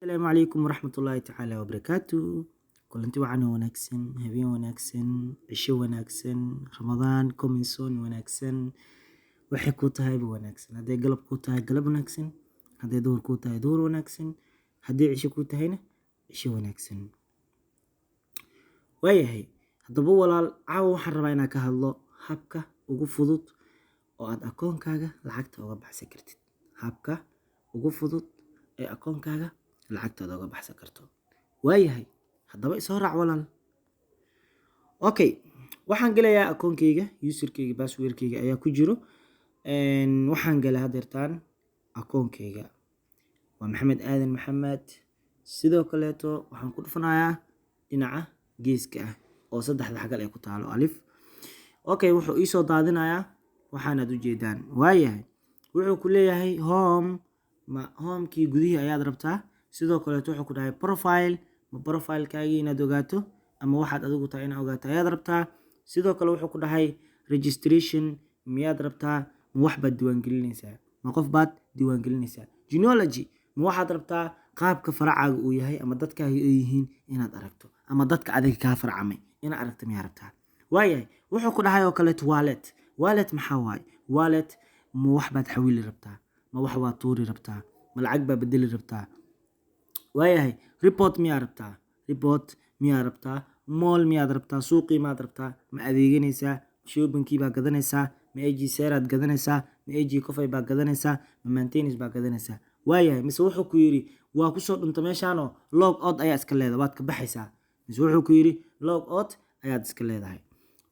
Asalaamu calaykum waraxmatullaahi tacaala wabarakaatu. Kulanti wacan oo wanaagsan, habeen wanaagsan, cisho wanaagsan, Ramadaan coming soon wanaagsan. Waxay kuu tahayba wanaagsan. Hadday galab kuu tahay, galab wanaagsan. Hadday duhur kuu tahay, duhur wanaagsan. Haddii cisho kuu tahayna, cisho wanaagsan. Waayahay, haddaba walaal, caawa waxaan rabaa inaan ka hadlo habka ugu fudud oo aad akoonkaaga lacagta uga baxsan kartid. Habka ugu fudud ee akoonkaaga lacagtaada uga baxsan karto. Waayahay, haddaba isoo raac, walaal. Okay, waxaan gelayaa akoonkeyga, userkeyga, passwordkeyga ayaa ku jiro. Waxaan galay hadeertaan akoonkeyga. Waa Maxamed Aadan Maxamed. Sidoo kaleeto waxaan ku dhufanayaa dhinaca geeska ah oo saddexda xagal ay ku taalo alif. Okay, wuxuu iisoo daadinayaa waxaanaad ujeedaan. Waayahay, wuxuu ku leeyahay home, ma homekii gudihii ayaad rabtaa? Sidoo kaleeto wuxuu ku dhahay profile, ma profilekaagii inaad ogaato ama waxaad adigu tahay inaad ogaato ayaad rabtaa? Sidoo kale wuxuu ku dhahay registration, miyaad rabtaa? Ma wax baad diiwaangelinaysaa? Ma qof baad diiwaangelinaysaa? Genealogy, ma waxaad rabtaa qaabka faracaaga uu yahay ama dadkaaga ay yihiin inaad aragto, ama dadka adiga kaa farcamay inaad aragto miyaa rabtaa? Waayahay, wuxuu ku dhahay oo kaleeto wallet. Wallet maxaa waaye? Wallet, ma wax baad xawili rabtaa? Ma wax baad tuuri rabtaa? Ma lacag baa bedeli rabtaa? Waayahay, report miyaa rabtaa? Report miyaa rabtaa? Mall miyaad rabtaa? Suuqii maad rabtaa? Ma adeeganaysaa? Shoppingkii baa gadanaysaa? Ma AG seeraad gadanaysaa? Ma AG coffee baa gadanaysaa? Ma maintenance baa gadanaysaa? Waayahay, mise wuxuu ku yidhi waa kusoo dhunta meeshaanoo log out ayaa iska leedahay, waad ka baxaysaa? Mise wuxuu ku yidhi log out ayaad iska leedahay?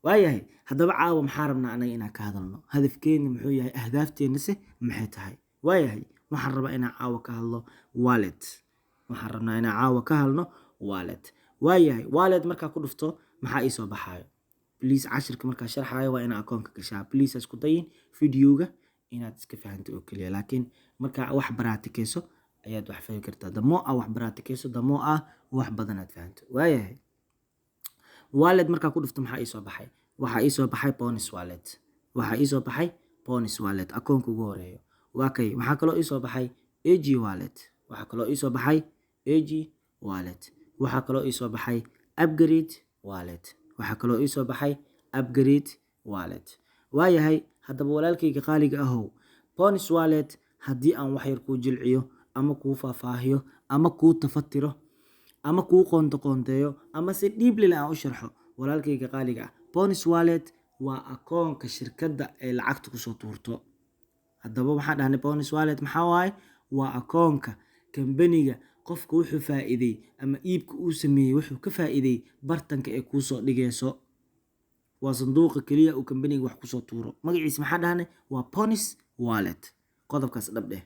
Waayahay, haddaba caawa maxaa rabnaa anaga inaan ka hadalno? Hadafkeena muxuu yahay? Ahdaafteennase maxay tahay? Waayahay, waxaan rabaa inaan caawa ka hadlo wallet. Waxaan rabnaa inaan caawa ka hadlno wallet. Waayahay, wallet markaa ku dhufto, maxaa ii soo baxaayo? Please, cashirka markaa sharxaayo waa inaa akoonka gashaa. Please, ha isku dayin videoga inaad iska fahanto oo keliya, laakiin markaa wax baraatikeyso ayaad wax fahmi kartaa. The more aa wax baraatikeyso, the more ah wax badan aad fahanto. Waayahay, wallet markaa ku dhufto, maxaa ii soo baxay? Waxaa ii soo baxay bonus wallet. Waxaa ii soo baxay bonus wallet, akoonka ugu horeeyo waa kay. Waxaa kaloo ii soo baxay AG wallet. Waxaa kaloo ii soo baxay AG wallet. Waxaa kaloo ii soo baxay upgrade wallet. Waxaa kaloo ii soo baxay upgrade wallet. Waayahay, haddaba walaalkayga qaaliga ahow, bonus wallet haddii aan wax yar kuu jilciyo ama kuu faahfaahiyo ama kuu tafatiro ama kuu qoonto qoonteeyo ama si deeply aan u sharxo, walaalkayga qaaliga ah, bonus wallet waa akoonka shirkadda ay lacagta kusoo tuurto. Haddaba waxaan dhahnay bonus wallet maxaa waaye? Waa akoonka kambaniga qofka wuxuu faa'iiday ama iibka uu sameeyey wuxuu ka faa'iiday bartanka ay kuusoo dhigayso. Waa sanduuqa keliya uu kambaniga wax kusoo tuuro. Magaciisa maxaa dhahnay? Waa bonus wallet. Qodobkaas dhab dheh.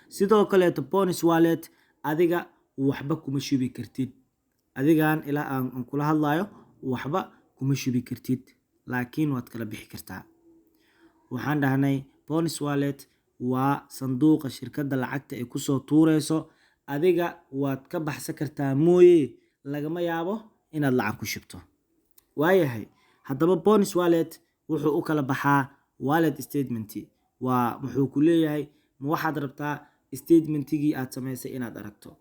Sidoo kaleeto bonus wallet adiga waxba kuma shubi kartid. Adigan ilaa aan kula hadlayo waxba kuma shubi kartid, laakiin waad kala bixi kartaa. Waxaan dhahnay bonus wallet waa sanduuqa shirkadda lacagta ay kusoo tuureyso. Adiga waad ka baxsan kartaa mooye, lagama yaabo inaad lacag ku shubto. Waayahay, haddaba bonus wallet wuxuu u kala baxaa wallet statement. Waa wuxuu ku leeyahay, ma waxaad rabtaa statementigii aad samaysay inaad aragto?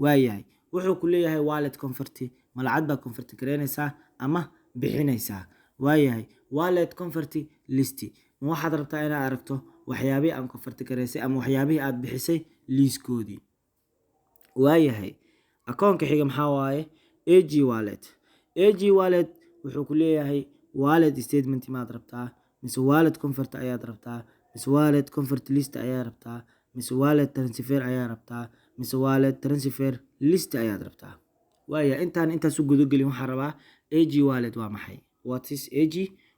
Waayahay, wuxuu ku leeyahay wallet convert, ma lacag baa convert gareynaysaa ama bixinaysaa? Waayahay, wallet convert list, ma waxaad rabtaa inaad aragto waxyaabihii aan convert gareysay ama waxyaabihii aad bixisay liiskoodii? Waayahay, akoonka xiga maxaa waaye? AG wallet. AG wallet wuxuu ku leeyahay wallet statement maad rabtaa, mise wallet convert ayaad rabtaa, mise wallet convert list ayaa rabtaa, mise wallet transfer ayaa rabtaa, mise wallet transfer list ayaad rabtaa? Waaya, intaan intaas u gudagelin, waxaan rabaa AG wallet waa maxay? What is AG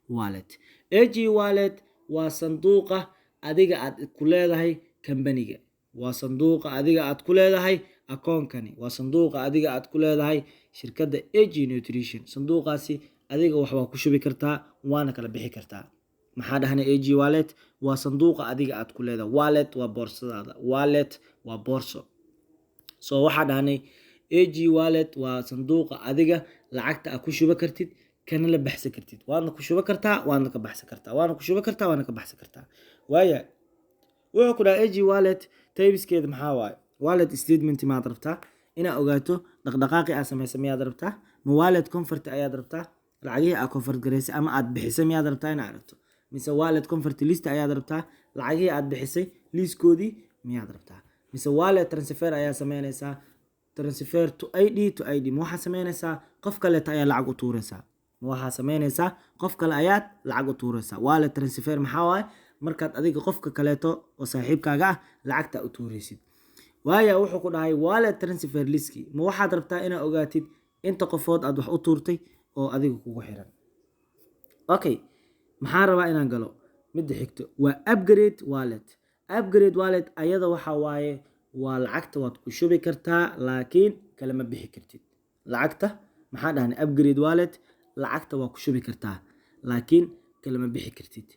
wallet? AG wallet waa sanduuqa adiga aad ku leedahay kambaniga. Waa sanduuqa adiga aad ku leedahay akoonkani. Waa sanduuqa adiga aad ku leedahay shirkadda AG Nutrition. Sanduuqaasi adiga wax waa ku shubi kartaa, waana kala bixi kartaa. Maxaa dhahnay? AG wallet waa sanduuqa adiga aad ku leedahay. Wallet waa boorsadaada. Wallet waa boorso. So waxaa dhahnay AG wallet waa sanduuqa adiga lacagta aad ku shuba kartid kana la baxsan kartid. Waadna ku shuba kartaa, waadna ka baxsan kartaa, waana ku shuba kartaa, waana ka baxsan kartaa. Waaya, wuxuu ku dhahay AG wallet typeskeeda maxaa waaye? Wallet statement maad rabtaa inaad ogaato dhaqdhaqaaqii aad samaysay miyaad rabtaa? Ma wallet convert ayaad rabtaa, lacagihii aad convert garaysay ama aad bixisay miyaad rabtaa inaad aragto? Mise wallet convert list ayaad rabtaa, lacagihii aad bixisay liiskoodii miyaad rabtaa? Mise wallet transfer ayaa sameynaysaa, transfer to ID to ID? Ma waxaad sameynaysaa qof kaleeta ayaa lacag u tuuraysaa? Ma waxaad sameynaysaa qof kale ayaad lacag u tuuraysaa? Wallet transfer maxaa waaye? Markaad adiga qofka kaleeto oo saaxiibkaaga ah lacagta u tuuraysid. Waaya, wuxuu ku dhahay wallet transfer liski. Ma waxaad rabtaa inaad ogaatid inta qofood aad wax u tuurtay oo adiga kugu xiran? Okay, maxaan rabaa inaan galo midda xigto, waa upgrade wallet. Upgrade wallet ayada waxa waaye, waa lacagta waad ku shubi kartaa laakiin kalama bixi kartid lacagta. Maxaa dhahnay? Upgrade wallet lacagta waa ku shubi kartaa laakiin kalama bixi kartid.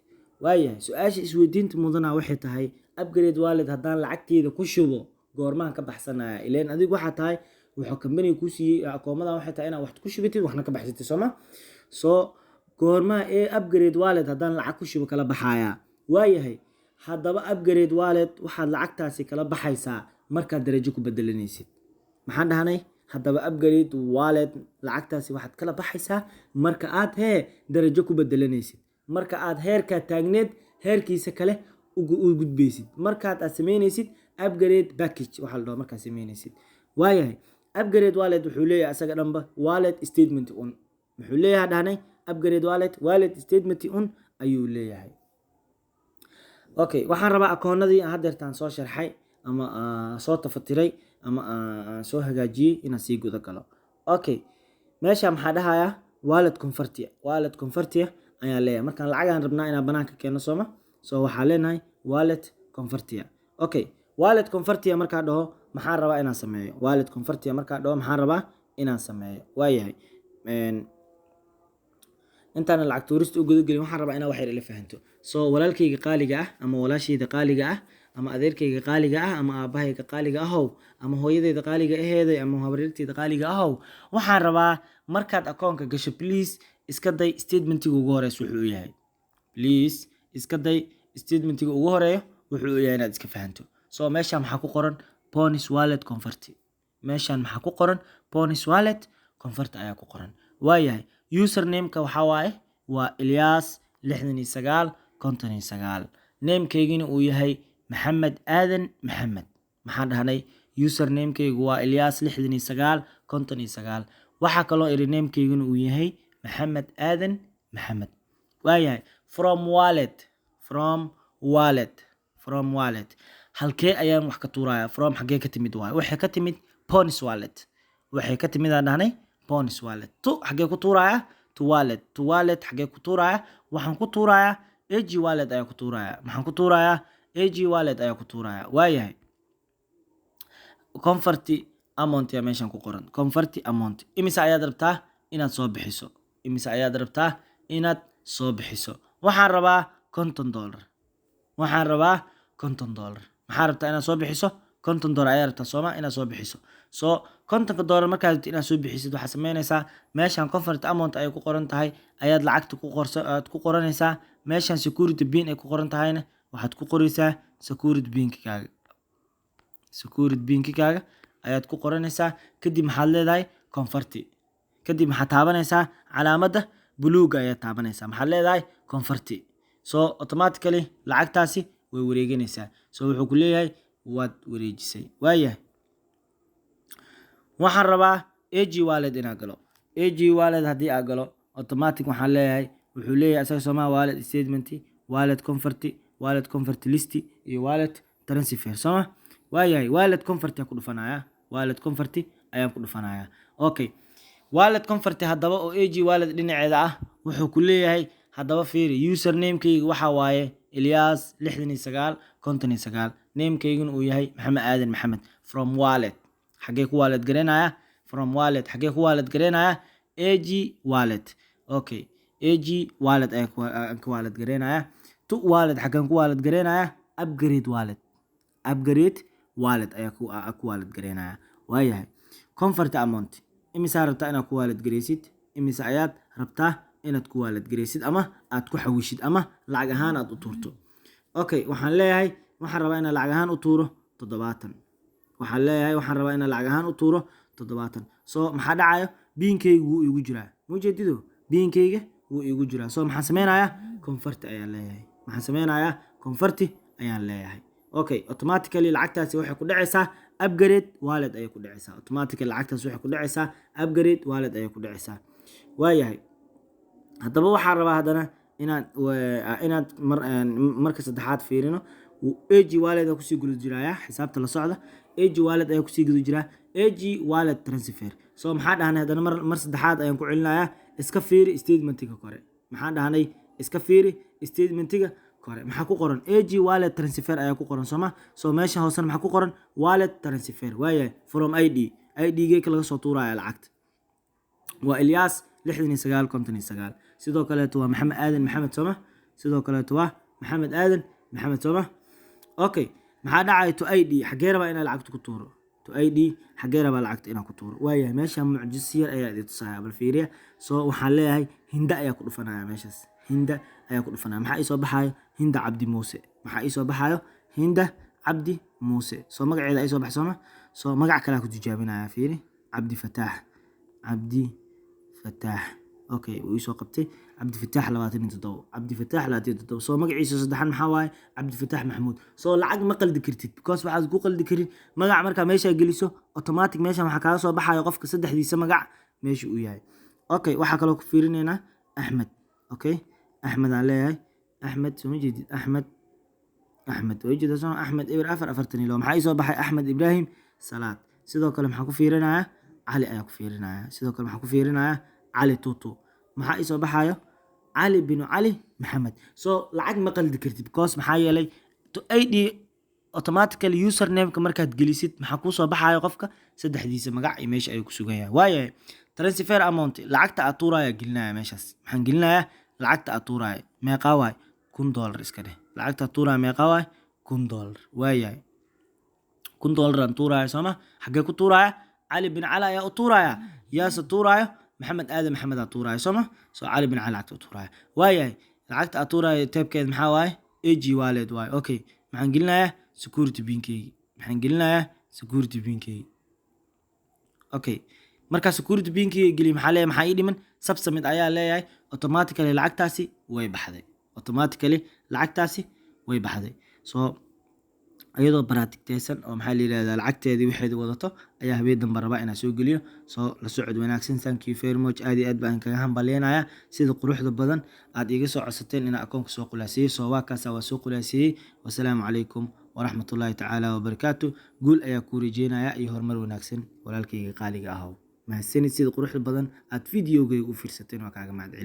Waayahay, su-aasha isweydiinta mudana waxay tahay: upgrade wallet haddaan lacagteeda ku shubo, goormaan ka baxsanaya? Ileen adigu waxaa tahay wuxuu kambaniga kuu siiyey akoomadan waxay tahay inaad wax ku shubatid, waxna ka baxsatid, sooma? Soo goormaa ee upgrade wallet haddaan lacag ku shubo kala baxayaa? Waayahay, haddaba upgrade wallet waxaad lacagtaasi kala baxaysaa markaad darajo ku bedelanaysid. Maxaan dhahnay? Haddaba upgrade wallet lacagtaasi waxaad kala baxaysaa marka aad hee darajo ku bedelanaysid, marka aad heerkaa taagneed heerkiisa kale u gudbaysid, markaad aad sameynaysid upgrade package waxaa la dhaho markaad sameynaysid. Waayahay, upgrade wallet wuxuu leeyahay asaga dhanba wallet statement un. Muxuu leeyahay dhahnay? Upgrade wallet, wallet statement un ayuu leeyahay. Okay, waxaan rabaa akoonadii aan haddeertaan soo sharxay ama soo tafatiray ama aan soo hagaajiyey inaan sii guda galo. Okay, meesha maxaa dhahayaa? Wallet convert. Wallet convert ayaan leeyahay. Markaan lacagaan rabnaa inaan banaanka keeno, sooma? So waxaa leenahay wallet convert. Okay, wallet convert markaa dhaho, maxaan rabaa inaan sameeyo? Wallet convert markaa dhaho, maxaan rabaa inaan sameeyo? Waayahay, intaana lacag tuurista u gudagelin, waxaan rabaa inaa wax yar ila fahanto. So walaalkayga qaaliga ah ama walaashayda qaaliga ah ama adeerkayga qaaliga ah ama aabahayga qaaliga ahow ama hooyadayda qaaliga aheeday ama habaryartayda qaaliga ahow, waxaan rabaa markaad akoonka gasho, please iska day statementiga ugu horeysa wuxuu u yahay. Please iska day statementiga ugu horeeyo wuxuu u yahay inaad iska fahanto. So meeshaan maxaa ku qoran? Bonus wallet convert. Meeshaan maxaa ku qoran? Bonus wallet convert ayaa ku qoran. Waayahay, usernameka waxaa waaye waa Ilyas 6959, namekeygina uu yahay Maxamed Aadan Maxamed. Maxaan dhahnay? Usernamekeygu waa Ilyas 6959. Waxaa kaloo iri namekeyguna uu yahay Maxamed Aadan Maxamed. Waayahay, from wallet, from wallet, from wallet halkee ayaan wax ka tuuraya? From xaggee ka timid waaye? Waxay ka timid bonus wallet. Waxay ka timid aan dhahnay bonus wallet. To xaggee ku tuuraya? To wallet. To wallet xaggee ku tuuraya? Waxaan ku tuurayaa AG wallet ayaa ku tuuraya. Maxaan ku tuurayaa? AG wallet ayaa ku tuuraya. Waayahay, convert amount ayaa meeshan ku qoran. Convert amount, imise ayaad rabtaa inaad soo bixiso? Imise ayaad rabtaa inaad soo bixiso? Waxaan rabaa $50. Waxaan rabaa $50. Maxaa rabtaa inaad soo bixiso? $50 ayaa rabtaa, sooma, inaad soo bixiso? So $50 markaad rabtid inaad soo bixisid, waxaad sameynaysaa meeshan convert amount ay ku qoran tahay ayaad lacagta ku qorso, aad ku qoranaysaa. Meeshan security pin ay ku qoran tahayna waxaad ku qoraysaa security pinkaaga. Security pinkaaga ayaad ku qoranaysaa. Kadib maxaad leedahay? Convert. Kadib maxaad taabanaysaa? Calaamadda buluuga ayaad taabanaysaa. Maxaad leedahay? Convert. So automatically lacagtaasi way wareeganaysaa. So wuxuu ku leeyahay waad wareejisay. Waayahay, waxaan rabaa AG wallet inaan galo. AG wallet haddii aan galo, automatic waxaan leeyahay, wuxuu leeyahay asaga somaa wallet statement, wallet convert, wallet convert list iyo wallet transfer, sooma? Waayahay, wallet convert ayaan ku dhufanaya. Wallet convert ayaan ku dhufanaya. Okay, wallet convert haddaba oo AG wallet dhinaceeda ah wuxuu ku leeyahay, haddaba fiiri, usernamekeyga waxaa waaye Ilyas 6959, namekeyguna uu yahay Maxamed Aadan Maxamed. From wallet xaggee ku wallet garanaya? From wallet xaggee ku wallet garanaya? AG wallet. Okay, AG wallet ayaan ka wallet garanaya. To wallet xaggeen ku wallet garanaya? Upgrade wallet. Upgrade wallet ayaa ku wallet garanaya. Waayahay, convert amount, imisaa rabtaa inaad ku wallet garaysid? Imise ayaad rabtaa inaad ku wallet garaysid ama aad ku xawishid ama lacag ahaan aad u tuurto? Okay, waxaan leeyahay waxaan rabaa inaan lacag ahaan u tuuro 70. Waxaan leeyahay waxaan rabaa inaan lacag ahaan u tuuro 70. So maxaa dhacayo? PIN-kayga wuu iigu jiraa, mujeedido, PIN-kayga wuu iigu jiraa. So maxaan sameynayaa? Convert ayaan leeyahay. Maxaan sameynayaa? Convert ayaan leeyahay. Okay, automatically lacagtaasi waxay ku dhacaysaa Upgrade Wallet ayay ku dhacaysaa. Automatically lacagtaasi waxay ku dhacaysaa Upgrade Wallet ayay ku dhacaysaa. Waayahay, haddaba waxaan rabaa haddana inaad marka saddexaad fiirino. AG Wallet ayaa kusii guda jiraya xisaabta, la socda. AG Wallet ayaa kusii guda jiraa, AG Wallet transfer. So maxaa dhahnay? Haddana mar saddexaad ayaan ku celinayaa. Iska fiiri statementiga kore. Maxaan dhahnay? Iska fiiri statementiga kore. Maxaa ku qoran? AG Wallet transfer ayaa ku qoran, sooma? So meesha hoosena maxaa ku qoran? Wallet transfer. Waayahay, from ID, ID-geyka laga soo tuuraya lacagta waa Ilyas 6959. Sidoo kaleeto waa Maxamed Aadan Maxamed, sooma? Sidoo kaleeto waa Maxamed Aadan Maxamed, sooma? Okay, maxaa dhacaya? To ID, xaggee rabaa inaa lacagta ku tuuro? To ID, xaggee rabaa lacagta inaan ku tuuro? Waayahay, meesha mucjis yar ayaa idin tusaya, bal fiiriya. So waxaan leeyahay Hinda ayaa ku dhufanaya. Meeshaas Hinda ayaa ku dhufanaya. Maxaa iisoo baxaayo? Hinda Cabdi Muuse. Maxaa iisoo baxaayo? Hinda Cabdi Muuse. Soo magaceeda ay soo bax, sooma? So magac kalea ku tijaabinaya, fiiri. Cabdi Fataax, Cabdi Fataax. Okay, wuu iisoo qabtay Cabdi Fataax 27, Cabdi Fataax 27. So magaciisa saddexan maxaa waaye? Cabdi Fataax Maxamuud. So lacag ma qaldi kartid, because waxaad ku qaldi karin magac markaa meeshaa geliso, automatic meeshan waxaa kaaga soo baxayo qofka saddexdiisa magac meesha uu yahay. Okay, waxaa kaloo ku fiirinaynaa Axmed. Okay, Axmed aan leeyahay. Axmed, soo ma jeedid? Axmed, Axmed waa jeeda, soo Axmed 0442. Maxaa iisoo baxay? Axmed Ibraahim Salaad. Sidoo kale maxaa ku fiirinayaa? Cali ayaa ku fiirinaya. Sidoo kale maxaa ku fiirinayaa? Cali Tutu. Maxaa iisoo baxayo? Cali binu Cali Maxamed. So lacag ma qaldi kartid, because maxaa yeelay to ID automatically usernameka markaad gelisid, maxaa kuusoo baxayo? Qofka saddexdiisa magac iyo meesha ayuu ku sugan yahay. Waayahay, transfer amount, lacagta aad tuuraya gelinaya meeshaas. Maxaan gelinayaa? Lacagta aad tuuraya meeqaa waay? $1000 iska dheh. Lacagta aad tuuraya meeqaa waay? $1000. Waayahay, $1000 aan tuuraya, sooma? Xaggee ku tuuraya? Cali bin Cali ayaa u tuuraya. Yaase tuuraayo? Maxamed Aadan Maxamed aa tuuraya, sooma? So Cali bin Cali lacagta u tuuraya. Waayahay, lacagta aad tuuraya type-keed maxaa waaye? AG Wallet waaye. Okay, maxaan gelinayaa? Security PIN-keygi. Maxaan gelinayaa? Security PIN-keygi. Okay, markaa security PIN-keyga geliy, maxaa leeyahay? Maxaa ii dhiman? Submit ayaa leeyahay. Automatically lacagtaasi way baxday. Automatically lacagtaasi way baxday. So iyadoo baraatigteysan oo maxaa la yirahdaa lacagteedii waxeedi wadato ayaa habeen dambe rabaa inaan soo geliyo. Soo la socod wanaagsan. Thank you very much. Aad iyo aad baan kaga hambalyeynaya sida quruxda badan aad iiga soo codsateen inaan akoonka soo qulaasiyey. So waa kaasa, waa soo qulaasiyey. Wasalaamu calaykum waraxmatullaahi tacaala wabarakaatu. Guul ayaa kuu rajeynaya iyo horumar wanaagsan, walaalkayga qaaliga ahow. Mahadsanid sida quruxda badan aad videogayga u fiirsateen, waa kaaga mahad celin.